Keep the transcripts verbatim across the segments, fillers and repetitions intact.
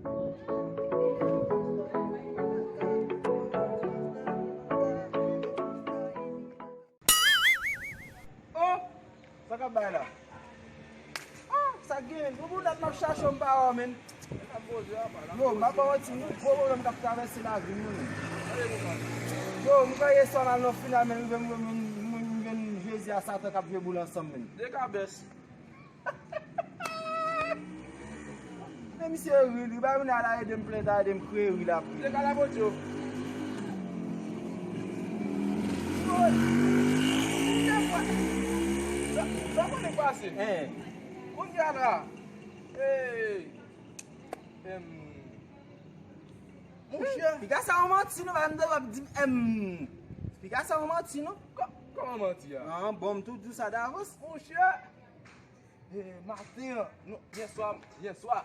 Oh! Sa k ap bay la? Ah, sa k genyen? Pou boulèt m ap chache w, m pa wè w, menn. Yo, m ap ba w ti gwo pwoblèm k ap travèse lavi m, menn. Yo, m kwè yè swa m al nan final, menn, m jwenn, m jwenn, m jwenn Jezi a Satan k ap jwe boul ansanm, menn. De kabès. Men misye ri, li pa vin ala ede m plent, a ede m kreye ri la pou li. Te ka la bòdyo. Sa, sa konnen pase. Hein. Kounye a la. Hey. Em. Monchè. Piga sa yon manti, nou pa m de w ap di m, em. Piga sa yon manti, non? Kò-, kòman manti a? Ah, bon, m tou di w sa davans. Monchè. Eh, maten an, non, yèswa, yèswa,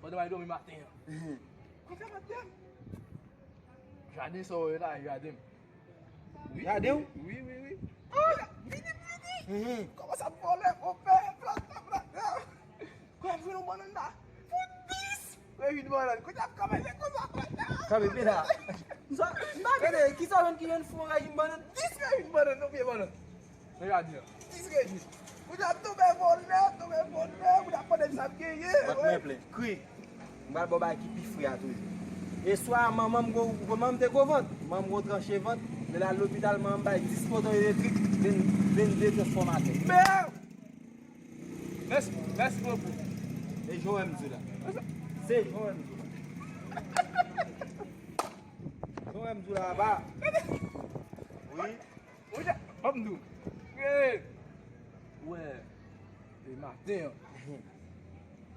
pandan m al dòmi maten an, kòfè maten an, jaden sa w wè la, jaden m. Wi, jaden w? Wi, wi, wi. Ah, vini, vini. Kòman sa vòlè, monpè, planta, planta. Kòman vin yon bannann la? Pou dis. Rejit bannann. Kote ap kanpe, se konsa, kote ap kanpe la. Sa, m pa gade, ki sa menm ki jwenn fon rejit bannann? Dis rejit bannann, nou pye bannann. Nan jaden an. Dis rejit. Kounye a m tonbe vòlè, tonbe vòlè, kounye a m konnen sa m genyen. Bat mwen plen. Kri. M pral ba w bagay ki pi fre a toujou. E swa manman m gwo, manman m te gwo vant. Manman m gwo tranche vant. Lè l al lopital, manman m bay dis poto elektrik, venn, venn de transfòmatè. Mèsi, mèsi bokou. E jan w wè m di w la. Se jan w wè m di w la. Jan w wè m di w la, ba. Wi. Monchè, ban m di w. Hey. Wè. E maten an.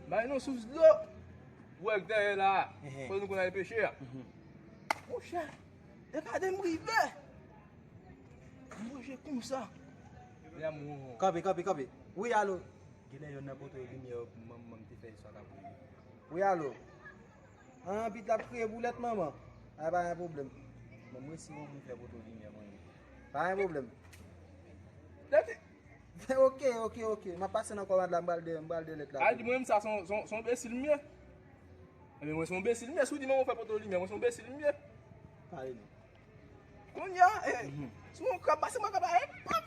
Bay nou sous dlo. Wè k dèyè la. Kote nou konn al peche a. Monchè. E pa de m rive. Manje konsa. Kanpe, kanpe, kanpe. Wi, alo. Genlè yonn nan poto limyè manman m te fè swa ka pou li. Wi, alo. An, pit l ap kreye boulèt, manman. A, pa gen pwoblèm. Bon, mwen si yon moun fè poto limyè mwen. Pa gen pwoblèm. Dèyè. Ok, ok, ok. M ap pase nan kòmand la, m pral de, m pral de lèt la. A, di mwen menm sa, se yon, se yon, se yon enbesil m ye. Ebyen, mwen se yon enbesil m ye. Si w di manman w fè poto limyè, mwen se yon enbesil m ye. Pale non. Kounye a, eh, si yon krab pase mwen, krab la, epap,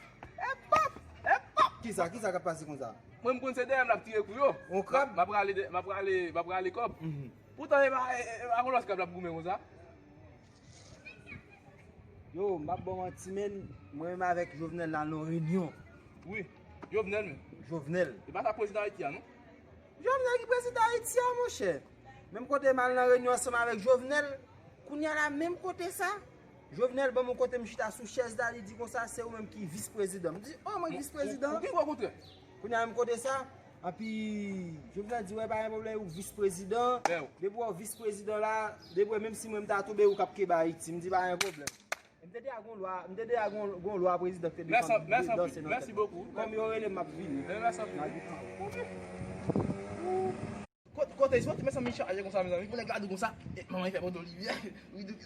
epap, epap. Kisa, kisa k ap pase konsa? Mwen, m konn se dèyè m l ap tire kou yo. Yon krab? M ap rale, m ap rale, m ap rale kòb. Poutan, e pa, e, e pa yon lòt krab l ap goumen konsa. Yo, m p ap ba w manti, menn, mwen menm avèk Jovenel la nan reyinyon. Wi, Jovenel menm. Jovenel. E pa sa prezidan Ayiti a, non? Jovenel ki prezidan Ayiti a, monchè. Menm kote m al nan reyinyon ansanm avèk Jovenel, kounye a la, menm kote sa, Jovenel ban m yon kote m chita sou chèz la, li di konsa, se ou menm ki vis prezidan. M di, oh, mwen vis prezidan? Ou gen gwo kontrè. Kounye a menm kote sa, anpi Jovenel di, wè, pa gen pwoblèm, ou vis prezidan. Depi w vis prezidan la, depi w, menm si mwen m ta tonbe, ou k ap kenbe Ayiti. M di, pa gen pwoblèm. M te deja gon lwa, m te deja gon, gon lwa prezidan ki te defann danse nan tèt mwen. Kòm yo rele m, m ap vini. Mèsi anpil. Kote, kote, soti, mèsi anpil, chaje konsa, mezanmi. Pou nèg la di konsa, e, manman, li fè poto limyè. Wi, di.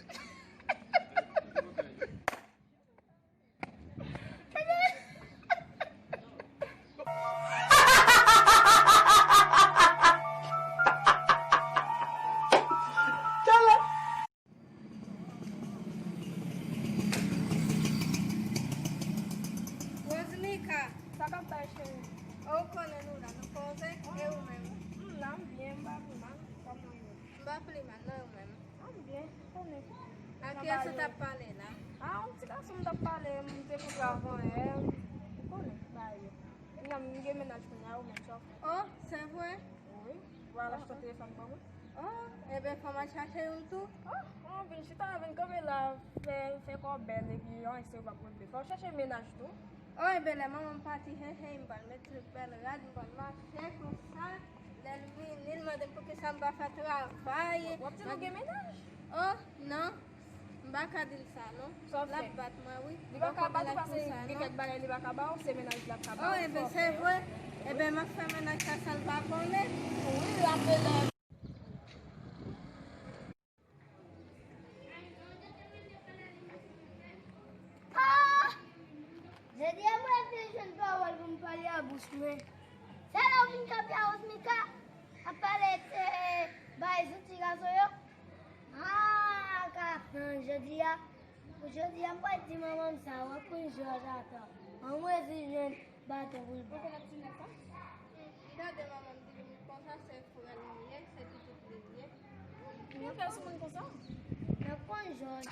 Rosemika. Sa k ap bay, cheri? Ou konnen nou la, nou poze, e ou menm? M la, m byen, m pa pi mal. Kòman ou ye? M pa pi mal, non, ou menm? M byen, ou konnen. A kiyès ou t ap pale la? A, yon ti gason m t ap pale, m te kontre avan yè, ou konnen, bagay yo. Kounye a m gen mennaj kounye a, ou menm sa w fè? Oh, se vre? Wi, w al achte yon telefòn ban mwen. Oh, ebyen, fò m al chache youn tou. Oh, m vin chita, vin kanpe la, fè, fè kò bèl, epi anyen serye w p ap regle. Fò w chache mennaj tou. Oh, ebyen, lè manman m pati, hey, hey, m pral met tout bèl rad, m pral mache konsa. Lè l vini, l mande m poukisa m pa fè travay. W ap di l ou gen mennaj? Oh, non. M pa ka di l sa, non. L ap bat mwen, wi. Li pa ka bat ou paske gen kèk bagay li pa ka ba w, se mennaj li ap ka ba w. Oh, ebyen, se vre. Ebyen, m ap fè mennaj sa san l pa konnen. Wi, l ap rele. Ah! Jodi a mwen te jwenn pawòl pou m pale a bouch mwen. Sa la w vin kanpe a Rosemika ap pale, eh, bay zot Jodi a, pou jodi a, m pral di manman m sa, w ap konn Jòj ata. Ann resi jwenn baton pou l pran. Ou konn ap di nèg sa? Gade manman m di li konsa, se frè l li ye, se pitit li li ye. Ki fè sou moun konsa? N ap konn Jòj.